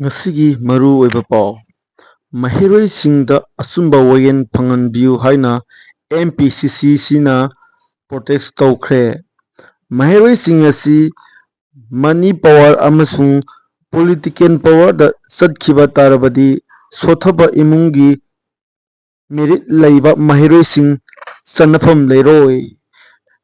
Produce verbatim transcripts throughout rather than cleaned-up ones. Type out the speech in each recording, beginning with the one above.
ꯉꯁꯤꯒꯤ ꯃꯔꯨꯑꯣꯏꯕ ꯄꯥꯎ꯫ ꯃꯍꯩꯔꯣꯏꯁꯤꯡꯗ ꯑꯆꯨꯝꯕ ꯋꯥꯌꯦꯜ ꯐꯪꯍꯟꯕꯤꯌꯨ ꯍꯥꯏꯅ M P C C ꯁꯤꯅ protest ꯇꯧꯈ꯭ꯔꯦ꯫ ꯃꯍꯩꯔꯣꯏꯁꯤꯡ ꯑꯁꯤ money power ꯑꯃꯁꯨꯡ political powerꯗ ꯆꯠꯈꯤꯕ ꯇꯥꯔꯕꯗꯤ ꯁꯣꯠꯊꯕ ꯏꯃꯨꯡꯒꯤ merit ꯂꯩꯕ ꯃꯍꯩꯔꯣꯏꯁꯤꯡ ꯆꯟꯅꯐꯝ ꯂꯩꯔꯣꯏ꯫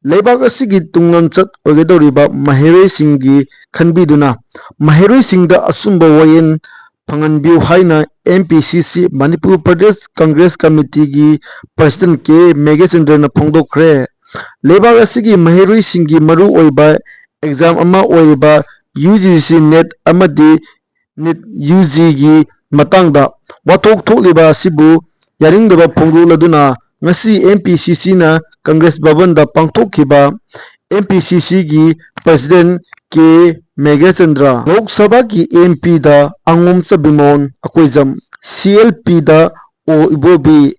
ꯂꯩꯕꯥꯛ ꯑꯁꯤꯒꯤ ꯇꯨꯡꯂꯝꯆꯠ ꯑꯣꯏꯒꯗꯧꯔꯤꯕ ꯃꯍꯩꯔꯣꯏꯁꯤꯡꯒꯤ ꯈꯟꯕꯤꯗꯨꯅ ꯃꯍꯩꯔꯣꯏꯁꯤꯡꯗ ꯑꯆꯨꯝꯕ ꯋꯥꯌꯦꯜ ꯐꯪꯍꯟꯕꯤꯌꯨ ꯍꯥꯏꯅ M P C C Manipur Pradesh Congress ꯀꯃꯤꯇꯤꯒꯤ president K ꯃꯦꯘꯆꯟꯗ꯭ꯔꯅ ꯐꯣꯡꯗꯣꯛꯈ꯭ꯔꯦ꯫ ꯂꯩꯕꯥꯛ ꯑꯁꯤꯒꯤ ꯃꯍꯩꯔꯣꯏꯁꯤꯡꯒꯤ ꯃꯔꯨꯑꯣꯏꯕ exam ꯑꯃ ꯑꯣꯏꯔꯤꯕ U G C NET ꯑꯃꯗꯤ NEET U G ꯒꯤ ꯃꯇꯥꯡꯗ ꯋꯥꯊꯣꯛ ꯊꯣꯛꯂꯤꯕ ꯑꯁꯤꯕꯨ ꯌꯥꯅꯤꯡꯗꯕ ꯐꯣꯡꯗꯣꯛꯂꯗꯨꯅ ꯉꯁꯤ M P C C ꯅ ꯀꯪꯒ꯭ꯔꯦꯁ ꯚꯕꯟꯗ ꯄꯥꯡꯊꯣꯛꯈꯤꯕ M P C C ꯒꯤ president K ꯃꯦꯘꯆꯟꯗ꯭ꯔ, ꯂꯣꯛ ꯁꯚꯥꯒꯤ M P ꯗ ꯑꯉꯣꯝ ꯆꯕꯤꯃꯣꯟ ꯑꯀꯣꯏꯖꯝ, C L P ꯗ ꯑꯣ ꯏꯕꯣꯕꯤ,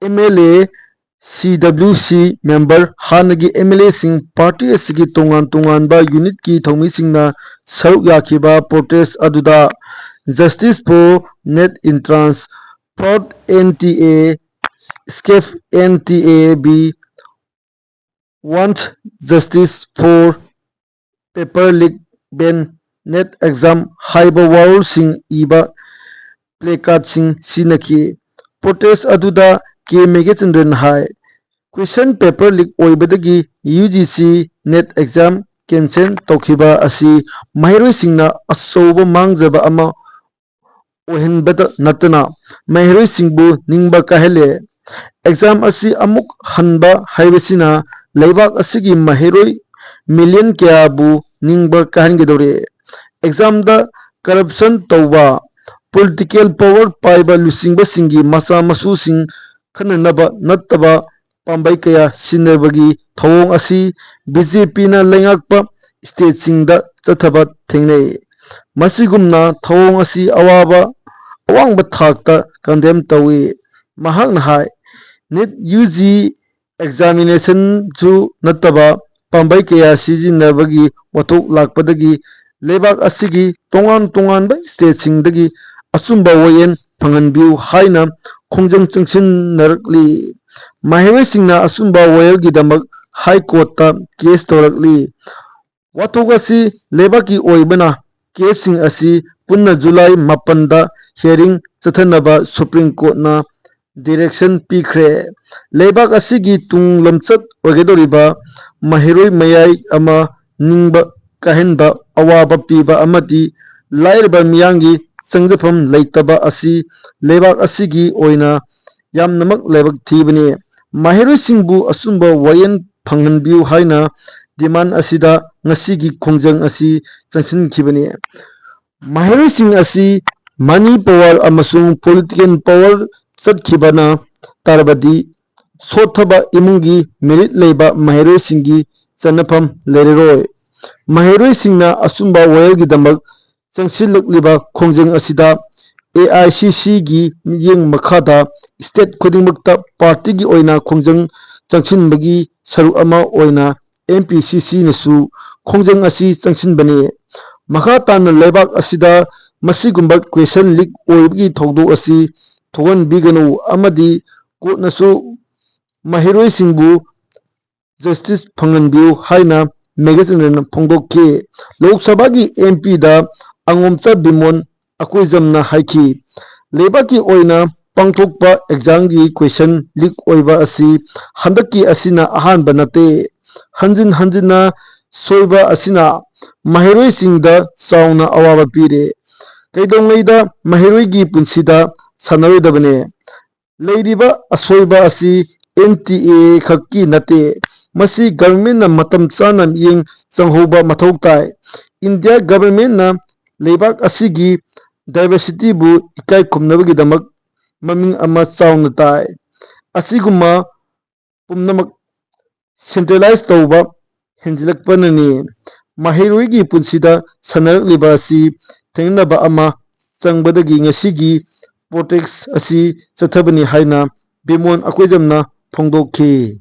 M L A, C W C member, ꯍꯥꯟꯅꯒꯤ M L A ꯁꯤꯡ, party ꯑꯁꯤꯒꯤ ꯇꯣꯉꯥꯟ ꯇꯣꯉꯥꯟꯕ unit ꯀꯤ ꯊꯧꯃꯤꯁꯤꯡꯅ ꯁꯔꯨꯛ ꯌꯥꯈꯤꯕ protest ꯑꯗꯨꯗ Justice for NEET Entrance, Proud N T A, Escape N T A B, Want Justice for Paper Leak, Ban NEET Exam ꯍꯥꯏꯕ ꯋꯥꯔꯣꯜꯁꯤꯡ ꯏꯕ placard ꯁꯤꯡ ꯁꯤꯖꯤꯟꯅꯈꯤ꯫ Protest ꯑꯗꯨꯗ K ꯃꯦꯘꯆꯟꯗ꯭ꯔꯟ ꯍꯥꯏ, question paper leak ꯑꯣꯏꯕꯗꯒꯤ U G C NEET exam cancel ꯇꯧꯈꯤꯕ ꯑꯁꯤ ꯃꯍꯩꯔꯣꯏꯁꯤꯡꯅ ꯑꯆꯧꯕ ꯃꯥꯡꯖꯕ ꯑꯃ ꯑꯣꯏꯍꯟꯕꯇ ꯅꯠꯇꯅ ꯃꯍꯩꯔꯣꯏꯁꯤꯡꯕꯨ ꯅꯤꯡꯕ ꯀꯥꯏꯍꯜꯂꯦ꯫ Exam ꯑꯁꯤ ꯑꯃꯨꯛ ꯍꯟꯕ ꯍꯥꯏꯕꯁꯤꯅ ꯂꯩꯕꯥꯛ ꯑꯁꯤꯒꯤ ꯃꯍꯩꯔꯣꯏ million ꯀꯌꯥꯕꯨ ꯅꯤꯡꯕ ꯀꯥꯏꯍꯟꯒꯗꯧꯔꯤ꯫ Exam ꯗ corruption ꯇꯧꯕ, political power ꯄꯥꯏꯕ ꯂꯨꯆꯤꯡꯕꯁꯤꯡꯒꯤ ꯃꯆꯥ ꯃꯁꯨꯁꯤꯡ ꯈꯟꯅꯅꯕ ꯅꯠꯇꯕ ꯄꯥꯝꯕꯩ ꯀꯌꯥ ꯁꯤꯖꯤꯟꯅꯕꯒꯤ ꯊꯧꯑꯣꯡ ꯑꯁꯤ B J P ꯅ ꯂꯩꯉꯥꯛꯄ state ꯁꯤꯡꯗ ꯆꯠꯊꯕ ꯊꯦꯡꯅꯩ꯫ ꯃꯁꯤꯒꯨꯝꯅ ꯊꯧꯑꯣꯡ ꯑꯁꯤ ꯑꯋꯥꯕ, ꯑꯋꯥꯡꯕ ꯊꯥꯛꯇ condemn ꯇꯧꯏ꯫ ꯃꯍꯥꯛꯅ ꯍꯥꯏ, NEET U G examination ꯁꯨ ꯅꯠꯇꯕ ꯄꯥꯝꯕꯩ ꯀꯌꯥ ꯁꯤꯖꯤꯟꯅꯕꯒꯤ ꯋꯥꯊꯣꯛ ꯂꯥꯛꯄꯗꯒꯤ ꯂꯩꯕꯥꯛ ꯑꯁꯤꯒꯤ ꯇꯣꯉꯥꯟ ꯇꯣꯉꯥꯟꯕ stateꯁꯤꯡꯗꯒꯤ ꯑꯆꯨꯝꯕ ꯋꯥꯌꯦꯜ ꯐꯪꯍꯟꯕꯤꯌꯨ ꯍꯥꯏꯅ ꯈꯣꯡꯖꯪ ꯆꯪꯁꯤꯟꯅꯔꯛꯂꯤ꯫ ꯃꯍꯩꯔꯣꯏꯁꯤꯡꯅ ꯑꯆꯨꯝꯕ ꯋꯥꯌꯦꯜꯒꯤꯗꯃꯛ High Courtꯇ case ꯇꯧꯔꯛꯂꯤ꯫ ꯋꯥꯊꯣꯛ ꯑꯁꯤ ꯂꯩꯕꯥꯛꯀꯤ ꯑꯣꯏꯕꯅ caseꯁꯤꯡ ꯑꯁꯤ ꯄꯨꯟꯅ July ꯃꯥꯄꯟꯗ hearing ꯆꯠꯊꯅꯕ Supreme Courtꯅ direction ꯄꯤꯈ꯭ꯔꯦ꯫ ꯂꯩꯕꯥꯛ ꯑꯁꯤꯒꯤ ꯇꯨꯡ ꯂꯝꯆꯠ ꯑꯣꯏꯒꯗꯧꯔꯤꯕ ꯃꯍꯩꯔꯣꯏ ꯃꯌꯥꯏ ꯑꯃ ꯅꯤꯡꯕ ꯀꯥꯏꯍꯟꯕ ꯑꯋꯥꯕ ꯄꯤꯕ ꯑꯃꯗꯤ ꯂꯥꯏꯔꯕ ꯃꯤꯌꯥꯝꯒꯤ ꯆꯪꯖꯐꯝ ꯂꯩꯇꯕ ꯑꯁꯤ ꯂꯩꯕꯥꯛ ꯑꯁꯤꯒꯤ ꯑꯣꯏꯅ ꯌꯥꯝꯅꯃꯛ ꯂꯥꯏꯕꯛ ꯊꯤꯕꯅꯤ꯫ ꯃꯍꯩꯔꯣꯏꯁꯤꯡꯕꯨ ꯑꯆꯨꯝꯕ ꯋꯥꯌꯦꯜ ꯐꯪꯍꯟꯕꯤꯌꯨ ꯍꯥꯏꯅ demand ꯑꯁꯤꯗ ꯉꯁꯤꯒꯤ ꯈꯣꯡꯖꯪ ꯑꯁꯤ ꯆꯪꯁꯤꯟꯈꯤꯕꯅꯤ꯫ ꯃꯍꯩꯔꯣꯏꯁꯤꯡ ꯑꯁꯤ money power ꯑꯃꯁꯨꯡ political power ꯆꯠꯈꯤꯕꯅ ꯇꯥꯔꯕꯗꯤ ꯁꯣꯠꯊꯕ ꯏꯃꯨꯡꯒꯤ merit ꯂꯩꯕ ꯃꯍꯩꯔꯣꯏꯁꯤꯡꯒꯤ ꯆꯟꯅꯐꯝ ꯂꯩꯔꯔꯣꯏ꯫ ꯃꯍꯩꯔꯣꯏꯁꯤꯡꯅ ꯑꯆꯨꯝꯕ ꯋꯥꯌꯦꯜꯒꯤꯗꯃꯛ ꯆꯪꯁꯤꯜꯂꯛꯂꯤꯕ ꯈꯣꯡꯖꯪ ꯑꯁꯤꯗ AICCꯒꯤ ꯃꯤꯠꯌꯦꯡ ꯃꯈꯥꯗ state ꯈꯨꯗꯤꯡꯃꯛꯇ partyꯒꯤ ꯑꯣꯏꯅ ꯈꯣꯡꯖꯪ ꯆꯪꯁꯤꯟꯕꯒꯤ ꯁꯔꯨꯛ ꯑꯃ ꯑꯣꯏꯅ MPCCꯅꯁꯨ ꯈꯣꯡꯖꯪ ꯑꯁꯤ ꯆꯪꯁꯤꯟꯕꯅꯤ꯫ ꯃꯈꯥ ꯇꯥꯅ ꯂꯩꯕꯥꯛ ꯑꯁꯤꯗ ꯃꯁꯤꯒꯨꯝꯕ question leak ꯑꯣꯏꯕꯒꯤ ꯊꯧꯗꯣꯛ ꯑꯁꯤ ꯊꯣꯛꯍꯟꯕꯤꯒꯅꯨ ꯑꯃꯗꯤ courtꯅꯁꯨ ꯃꯍꯩꯔꯣꯏꯁꯤꯡꯕꯨ justice ꯐꯪꯍꯟꯕꯤꯌꯨ ꯍꯥꯏꯅ ꯃꯦꯘꯆꯟꯗ꯭ꯔꯅ ꯐꯣꯡꯗꯣꯛꯈꯤ꯫ ꯂꯣꯛ ꯁꯚꯥꯒꯤ MPꯗ ꯑꯉꯣꯝꯆꯥ ꯕꯤꯃꯣꯟ ꯑꯀꯣꯏꯖꯝꯅ ꯍꯥꯏꯈꯤ, ꯂꯩꯕꯥꯛꯀꯤ ꯑꯣꯏꯅ ꯄꯥꯡꯊꯣꯛꯄ examꯒꯤ question leak ꯑꯣꯏꯕ ꯑꯁꯤ ꯍꯟꯗꯛꯀꯤ ꯑꯁꯤꯅ ꯑꯍꯥꯟꯕ ꯅꯠꯇꯦ꯫ ꯍꯟꯖꯤꯟ ꯍꯟꯖꯤꯟꯅ ꯁꯣꯏꯕ ꯑꯁꯤꯅ ꯃꯍꯩꯔꯣꯏꯁꯤꯡꯗ ꯆꯥꯎꯅ ꯑꯋꯥꯕ ꯄꯤꯔꯦ꯫ ꯀꯩꯗꯧꯉꯩꯗ ꯃꯍꯩꯔꯣꯏꯒꯤ ꯄꯨꯟꯁꯤꯗ ꯁꯥꯟꯅꯔꯣꯏꯗꯕꯅꯦ꯫ ꯂꯩꯔꯤꯕ ꯑꯁꯣꯏꯕ ꯑꯁꯤ NTA ꯈꯛꯀꯤ ꯅꯠꯇꯦ, ꯃꯁꯤ governmentꯅ ꯃꯇꯝ ꯆꯥꯅ ꯃꯤꯠꯌꯦꯡ ꯆꯪꯍꯧꯕ ꯃꯊꯧ ꯇꯥꯏ꯫ India governmentꯅ ꯂꯩꯕꯥꯛ ꯑꯁꯤꯒꯤ diversityꯕꯨ ꯏꯀꯥꯏ ꯈꯨꯝꯅꯕꯒꯤꯗꯃꯛ ꯃꯃꯤꯡ ꯑꯃ ꯆꯥꯎꯅ ꯇꯥꯏ꯫ ꯑꯁꯤꯒꯨꯝꯕ ꯄꯨꯝꯅꯃꯛ centralize ꯇꯧꯕ ꯍꯦꯟꯖꯤꯜꯂꯛꯄꯅꯅꯤ꯫ ꯃꯍꯩꯔꯣꯏꯒꯤ ꯄꯨꯟꯁꯤꯗ ꯁꯥꯟꯅꯔꯛꯂꯤꯕ ꯑꯁꯤ ꯊꯦꯡꯅꯅꯕ ꯑꯃ ꯆꯪꯕꯗꯒꯤ ꯉꯁꯤꯒꯤ protest ꯑꯁꯤ ꯆꯠꯊꯕꯅꯤ ꯍꯥꯏꯅ ꯕꯤꯃꯣꯟ ꯑꯀꯣꯏꯖꯝꯅ ꯐꯣꯡꯗꯣꯛꯈꯤ꯫